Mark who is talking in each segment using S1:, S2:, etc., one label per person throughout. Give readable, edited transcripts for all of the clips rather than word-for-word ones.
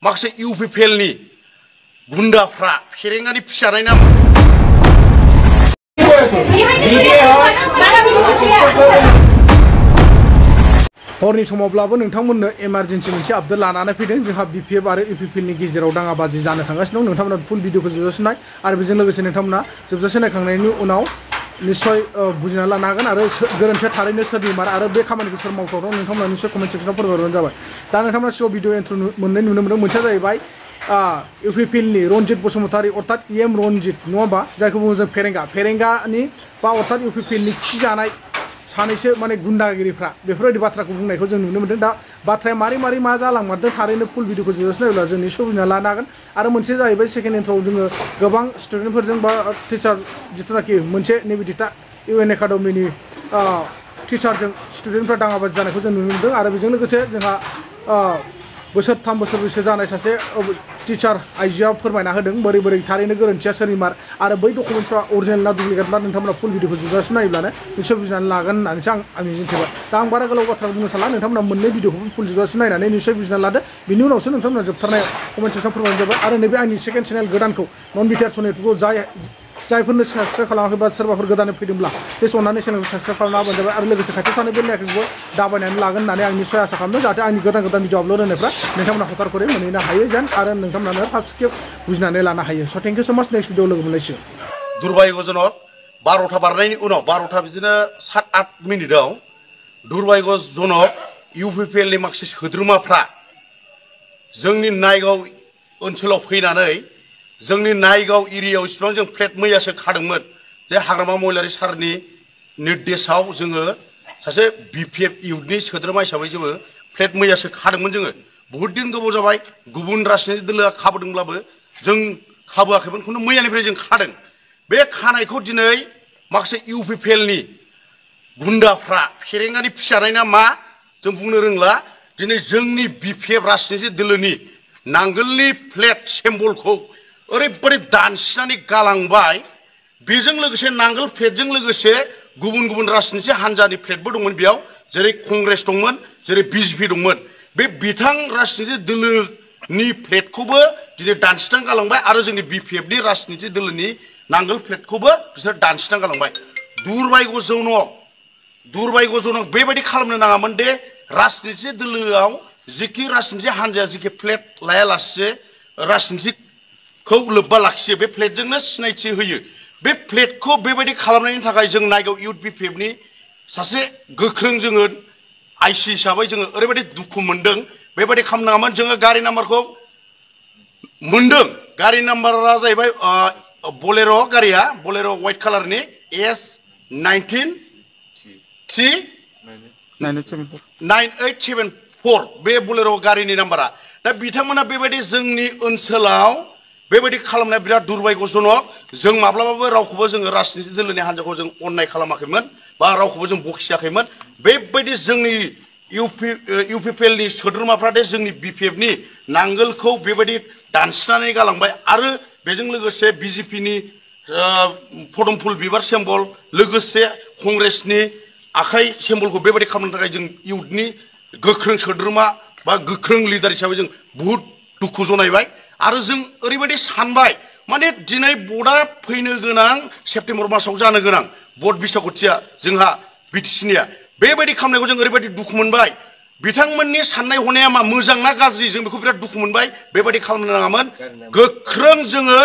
S1: माखासे इउपिपिएलनि गुन्दाफ्रा फेरेंगानि फिसानाय नाम
S2: हरनि समावब्लाबो नोंथांमोननो इमारजेन्सि मोनसे आपडेट लानानै फैदों जोंहा बिपिएफ आरो इउपिपिएलनि गेजेराव दाङाबाजि जानो थांगासिनो दं नोंथांमोना फुल भिडिअखौ जोबजासे नाय आरो बेजों लोगोसे नोंथांमोना जोबजासे नायखांनायनि उनाव निश्चय बुजिना लानो हागोन आरो गोरोन्थिया थारैनो सोरनिमार आरो बे खामानिखौ सोर मावथाव दं नोंथांमोना निश्चय कमेन्ट सेक्सनाव फोरमायहरबानो जाबाय दा नोंथांमोना सिगाङाव भिडिअ एन्ट्रि मोननाय नुनो मोनदों मोनसेया जाहैबाय इउपिपिएलनि रनजित बसुमतारी अर्थात इएम रनजित नङा होमबा जायखौ बुङो जों फेरेंगानि बा अर्थात इउपिपिएलनि खिजानाय सानैसो माने गुन्दागिरिफ्रा बेफोरबायदि बाथ्राखौ बुंनायखौ जों नुनो मोन्दों दा बाथ्राया मारै मा जालांमारदों थारैनो फुल भिडिअखौ जोबजासे नायोब्ला जों निश्चय बुजिना लानो हागोन आरो मोनसे जाहैबाय सेकेन्ड एन्ट्रआव जोङो गोबां स्टुडेन्टफोरजों बा टिचार जिथुनाखि मोनसे नेबिदिता इउएन एकाडेमिनि टिचारजों स्टुडेन्टफ्रा दाङाबाजि जानायखौ जों नुनो मोन्दों आरो बेजों लोगोसे जोंहा बोसोरथाम बोसोरब्रैसो जानाय सासे टिचार आइजोआ फोरमायना होदों बोरै थारैनो गोरोन्थिया सोरनिमार आरो बै डकुमेन्ट्सफ्रा अरिजिनेल ना डुप्लिकेट ना नोंथांमोना फुल भिडिअखौ जोबजासे नायोब्लानो निश्चय बुजिनानै लागोन होननानैसो आं मिजिंथिबाय दा आं बारा गोलाव बाथ्रा बुंनो सानला नोंथांमोना मोननै भिडिअखौ फुल जोबजासे नायनानै निश्चय बुजिनानै लादो बिनि उनावसो नोंथांमोना जोबथारनाय कमेन्ट सेक्सनाव फोरमायनाय जाबाय आरो नैबे आंनि सेकेन्ड चेनेल गोदानखौ नन बिटिआर सनेटखौ जायफोरनो साबस्क्राइब खालामाखै बा सोरबाफोर गोदानै फैदोंब्ला बे अननानै चेनेलखौ साबस्क्राइब खालामना होबानो जाबाय आरो लोगोसे खाथियाव थानाय बेल आइकनखौबो दाबायनानै लागोन होननानै आं निश्चय आसा खालामदों जाहाथे आंनि गोदान भिडिअ आपल'ड होनायफ्रा नोंथांमोना हथार करे मोनहैनो हायो जेन आरो नोंथांमोनानो फार्स्ट खेब बुजिनानै लानो हायो स थेंक इउ स माच नेक्स्ट भिडिअ लोगो मोनलायसिगोन
S1: दुर्भाग्यजनक 12टा बारनायनि उनाव 12टा बिदिनो 7-8 मिनिटआव दुर्भाग्यजनक इउपिपिएलनि माखासे सोद्रोमाफ्रा जोंनि नायगाव ओनसोलाव फैनानै जोंनि नायगाव एरियायाव इसिबां जों फ्लेट मैयासो खादोंमोन जे हाग्रामा महिलारि सारनि निर्देशआव जोङो सासे बिपिएफ इउथनि सोद्रोमा हिसाबै जोङो फ्लेट मैयासो खादोंमोन जोङो बहुद दिन गोबाव जाबाय गुबुन राजनिति दोलोआ खाबोदोंब्लाबो जों खाबोआखैमोन खिन्थु मैयानिफ्राय जों खादों बे खानायखौ दिनै माखासे इउपिपिएलनि गुन्दाफ्रा फेरेंगानि फिसानाय ना मा जों बुंनो रोंला दिनै जोंनि बिपिएफ राजनिति दोलोनि नांगोलनि फ्लेट सिम्बलखौ ओरैबायदि दानसिनानै गालांबाय बेजों लोगोसे नांगोल फ्लेटजों लोगोसे गुबुन राजनिति हान्जानि फ्लेटबो दंमोन बेयाव जेरै कंग्रेस दंमोन जेरै बिजेपि दंमोन बे बिथां राजनिति दोलोनि फ्लेटखौबो दिनै दानसिनानै गालांबाय आरो जोंनि बिपिएफनि राजनिति दोलोनि नांगोल फ्लेटखौबो बिसोर दानसिनानै गालांबाय दुर्भाग्यजनक बेबायदि खालामनो नाङामोन दे राजनिति दोलोआव जिखि राजनिति हान्जाया जिखि फ्लेट लायालासे राजनितिखौ लोब्बा लाखियो बे फ्लेटजोंनो सिनायथि होयो बे फ्लेटखौ बेबायदि खालामनायनि थाखाय जों नायगाव इउथ बिपिएफनि सासे गोख्रों जोङो आइसि हिसाबै जोङो ओरैबायदि दुखु मोनदों बेबायदि खालामनाङामोन जोङो गारि नाम्बारखौ मोनदों गारि नाम्बारा जाहैबाय बलेर' गारिया बलेर' व्हाइट कालारनि S9874 बे बलेर' गारिनि नाम्बारा दा बिथांमोना बेबायदि जोंनि ओनसोलाव बेबायदि खालामनाया बिराद दुर्भाग्यजनक जों माब्लाबाबो रावखौबो जोङो राजनिति दोलोनि हान्जाखौ जों अननाय खालामाखैमोन बा रावखौबो जों बखियाखैमोन बेबायदि जोंनि इउपिपिएलनि सोद्रोमाफ्रा दे जोंनि बिपिएफनि नांगोलखौ बेबायदि दानसिनानै गालांबाय आरो बेजों लोगोसे बिजेपिनि पदमफुल बिबार सिम्बल लोगोसे कंग्रेसनि आखाइ सिम्बलखौ बेबायदि खालामनो थाखाय जों इउथनि गोख्रों सोद्रोमा बा गोख्रों लिडार हिसाबै जों बुहुद दुखु जनायबाय आरो जों ओरैबायदि सानबाय माने दिनै भटआ फैनो गोनां सेप्तेम्बर मासाव जानो गोनां भट बिसायख'थिया जोंहा बिटिसिनिया बेबायदि खालामनायखौ जों ओरैबायदि दुखु मोनबाय बिथांमोननि साननाय हनाया मा मोजां ना गाज्रि जों बेखौ बिराद दुखु मोनबाय बेबायदि खालामनो नाङामोन गोख्रों जोङो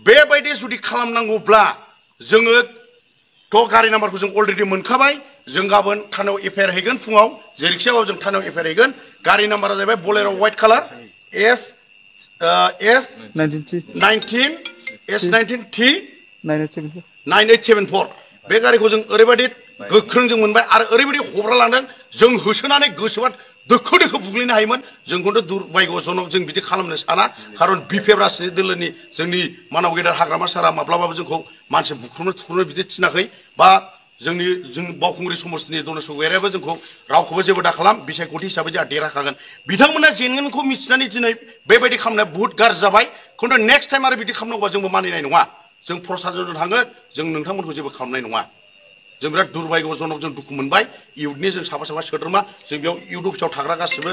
S1: बेबायदि जुदि खालामनांगौब्ला जोङो थ' गारि नाम्बारखौ जों अलरेडि मोनखाबाय जों गाबोन थानायाव एफआइआर हैगोन फुङाव जेरैखिजाबाबो जों थानायाव एफआइआर हैगोन गारि नाम्बारा जाहैबाय बलेर' व्हाइट कालार S19T9874 बे गारिखौ जों ओरैबायदि गोख्रों जों मोनबाय आरो ओरैबायदि हब्रा लांदों जों होसोनानै गोसोबा दोखो बुग्लिनो हायोमोन जोंखौथ' दुर्भाग्यजनक जों बिदि खालामनो साना खारन बिपिएफ राजनिति दोलोनि जोंनि मानाव गेदेर हाग्रामा सारा माब्लाबाबो जोंखौ मानसि बुख्रुबनो बिदि थिनाखै बा जों बावखुंग्रि समाजनि दनेश गगैरायाबो जोंखौ रावखौबो जेबो दाखालाम बिसायख'थि हिसाबै जोंहा देरहाखागोन बिथांमोना जेनगोनखौ मिथिनानै दिनै बेबायदि खालामनाया बुहुत गाज्रि जाबाय खिन्थु नेक्स्ट टाइम आरो बिदि खालामनांगौबा जोंबो मानिनाय नङा जों प्रसादजों थांगोन जों नोंथांमोनखौ जेबो खालामनाय नङा जों बिराद दुर्भाग्यजनक जों दुखु मोनबाय इउथनि जों साफा सोद्रोमा जों बेयाव इउथ अफिसाव थाग्रा गासिबो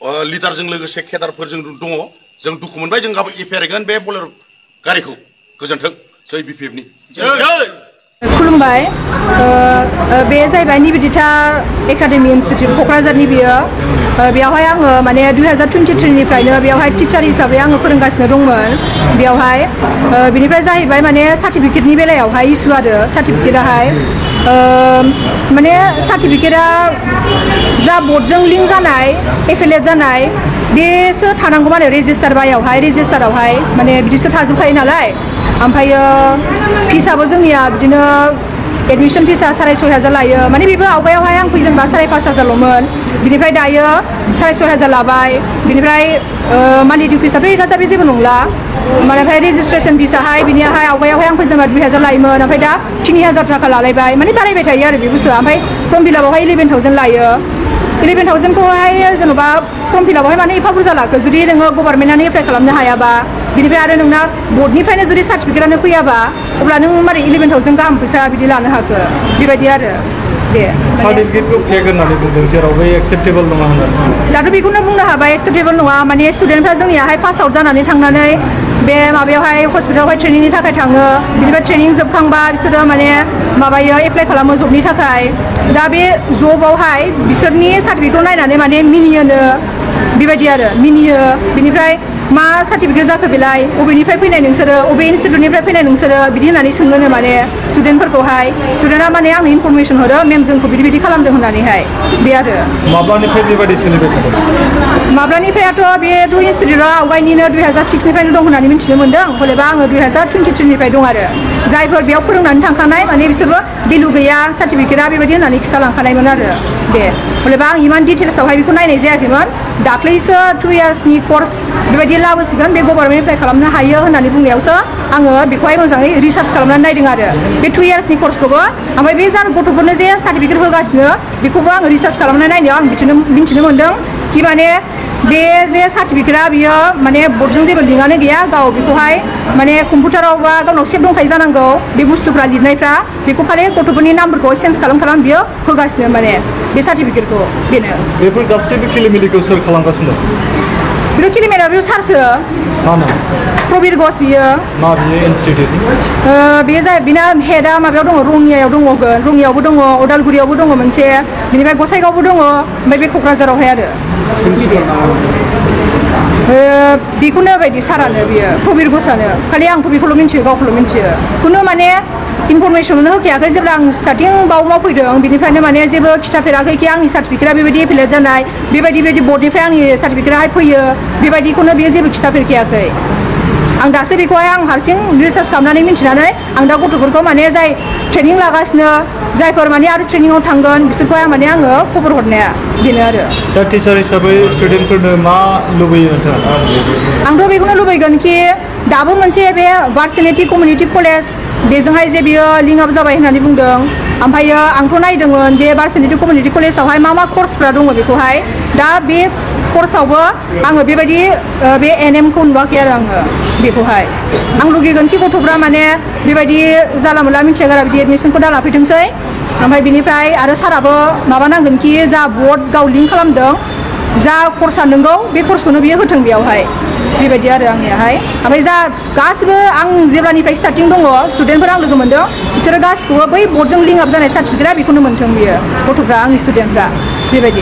S1: लिडारजों लोगोसे केडारफोरजों दङ जों दुखु मोनबाय जों गाबोन एफेरगोन बे बलेर' गारिखौ गोजोन्थों जै बिपिएफनि
S3: खुलुमबाय बे जाहैबाय निबेदिता एकाडेमि इनस्टिटिउट क'क्राझारनि बियो बेयावहाय आङो माने 2023 निफ्रायनो बेयावहाय टिचार हिसाबै आङो फोरोंगासिनो दंमोन बेयावहाय बिनिफ्राय जाहैबाय माने सार्टिफिकेटनि बेलायावहाय इसु आरो सार्टिफिकेटाहाय माने सार्टिफिकेटा जा बोर्डजों लिंक जानाय एफिलिएट जानाय बेसो थानांगौ माने रेजिस्टारावहाय माने बिदिसो थाजोबखायो नालाय ओमफ्रायो फिसाबो जोंनिया बिदिनो एडमिशन फिसा 6,500 लायो माने बेबो आवगायावहाय आं फैजेनबा 5,500ल'मोन बिनिफ्राय दायो 6,500 लाबाय बिनिफ्राय मान्थलि डिउ फिसाथ' 1,000 बे जेबो नंला ओमफ्राय रेजिस्ट्रेसन फिसाहाय बिनियाहाय आवगायावहाय आं फैजेनबा 2,000 लायोमोन ओमफ्राय दा 3,000 थाखा लालायबाय माने बारायबाय थायो आरो बे बुस्थुआ ओमफ्राय फर्म फिलापआवहाय 11,000 लायो 11,000खौहाय जेन'बा फर्म फिलापआवहाय माने एफा बुरजा लाखो जुदि नोङो गभार्नमेन्टआनो एप्लाइ खालामनो हायाबा बिनिफ्राय आरो नोंना बोर्डनिफ्रायनो जुदि सार्टिफिकेटआनो फैयाबा अब्ला नों मारै 11,000 गाहाम फैसा बिदि लानो हाखो बेबायदि आरो दे
S4: सार्टिफिकेटखौ फेक होननानै बुंदों जेरावबो एक्सेप्टेबल नङा होननानै
S3: दाथ' बेखौनो बुंनो हाबाय एक्सेप्टेबल नङा माने स्टुडेन्टफ्रा जोंनियाहाय पास आउट जानानै थांनानै बे माबायावहाय हस्पिटालावहाय ट्रेनिंनि थाखाय थाङो बिनिफ्राय ट्रेनिं जोबखांबा बिसोरो माने माबायो एप्लाइ खालामो जबनि थाखाय दा बे जबावहाय बिसोरनि सार्टिफिकेटखौ नायनानै माने मिनियोनो बेबायदि आरो मिनियो बिनिफ्राय मा सार्टिफिकेट जाखो बेलाय बबेनिफ्राय फैनाय नोंसोरो बबे इनस्टिटिउटनिफ्राय फैनाय नोंसोरो बिदि होननानै सोङोनो माने स्टुडेन्टफोरखौहाय स्टुडेन्टआ माने आंनो इनफरमेसन हरो मेम जोंखौ बिदि खालामदों होननानैहाय बे आरो
S4: माब्लानिफ्राय बेबायदि सोलिबाय थादों
S3: माब्लानिफ्रायथ' बेथ' इनस्टिटिउटआ आवगायनिनो 2006निफ्रायनो दं होननानै मिथिनो मोन्दों हलेबा आङो 2023निफ्राय दं आरो जायफोर बेयाव फोरोंनानै थांखानाय माने बिसोरबो भेलु गैया सार्टिफिकेटआ बेबायदि होननानै खिथालांखानायमोन आरो बे हलेबा आं इमान डिटेल्सआवहाय बेखौ नायनाय जायाखैमोन दाख्लैसो 2 इयार्सनि कर्स बेबायदि लाबोसिगोन बे गभर्नमेन्ट एप्लाइ खालामनो हायो होननानै बुंनायावसो आङो बेखौहाय मोजाङै रिसार्च खालामनानै नायदों आरो बे 2 इयार्सनि कर्सखौबो ओमफ्राय बे जा गथ'फोरनो जे सार्टिफिकेट होगासिनो बेखौबो आङो रिसार्च खालामनानै नायनायाव आं मिथिनो मोन्दों कि माने बे जे सार्टिफिकेटआ बियो माने बोर्डजों जेबो लिंकआनो गैया गाव बेखौहाय माने कम्पिउटाराव बा गावनाव सेभ दंखायो जानांगौ बे बुस्थुफ्रा लिरनायफ्रा बेखौ खालि गथ'फोरनि नाम्बारखौ चेन्ज खालाम बियो होगासिनो माने बे सार्टिफिकेटखौ बेनो
S4: बेफोर गासैबो खिलिमिलिखौ सोर खालामगासिनो
S3: बेथ' खिलिमेला बेयाव सारसो प्रबिर घोष बियो
S4: मा बियो इनस्टिटिउट
S3: बेयो जाय बिना हेडआ माबायाव दङ रङियायाव रङियायावबो दङ उदालगुरियावबो दङ मोनसे बिनिफ्राय गसाइगावबो दङ ओमफ्राय बे क'क्राझारावहाय आरो बेखौनो बायदि सारानो बियो प्रबिर घोषआनो खालि आंथ' बेखौल' मिन्थियो गावखौल' मिन्थियो खुनु माने इनफरमेसनखौनो होखायाखै जेब्ला आं स्टार्टिं बाव मावफैदों बिनिफ्रायनो माने जेबो खिथाफेराखै कि आंनि सार्टिफिकेटआ बेबायदि एफिलिएट जानाय बेबायदि बर्डनिफ्राय आंनि सार्टिफिकेटआहाय फैयो बेबायदिखौनो बेयो जेबो खिथाफेरखायाखै आं दासो बेखौहाय आं हारसिं रिसार्च खालामनानै मिन्थिनानै आं दा गथ'फोरखौ माने जाय ट्रेनिं लागासिनो जायफोर माने आरो ट्रेनिंआव थांगोन बिसोरखौहाय माने आङो खबर हरनाया बेनो आरो
S4: दा टिचार हिसाबै स्टुडेन्टफोरनो मा लुबैयो नोंथाङा
S3: आंथ' बेखौनो लुबैगोन कि दाबो मोनसे बे भार्सिनिटि कमिउनिटि कलेज बेजोंहाय जे बियो लिंक आप जाबाय होननानै बुंदों ओमफ्रायो आंथ' नायदोंमोन बे भार्सिनिटि कमिउनिटि कलेजावहाय मा कर्सफ्रा दङ बेखौहाय दा बे कर्सआवबो आङो बेबायदि बे एनएमखौ नुवाखै आरो आङो बेखौहाय आं लुगैगोन कि गथ'फ्रा माने बेबायदि जाला मोनला मिथिया गारा बिदि एडमिसनखौ दा लाफैथोंसै ओमफ्राय बिनिफ्राय आरो साराबो माबानांगोन कि जा बर्ड गाव लिंक खालामदों जा कर्सआ नंगौ बे कर्सखौनो बियो होथों बेयावहाय बेबायदि आरो आंनियाहाय ओमफ्राय जा गासिबो आं जेब्लानिफ्राय स्टार्टिं दङ स्टुडेन्टफोर आं लोगो मोन्दों बिसोरो गासिखौबो बै बर्डजों लिंक आप जानाय सार्टिफिकेटआ बेखौनो मोन्थों बियो गथ'फ्रा आंनि स्टुडेन्टफ्रा बेबायदि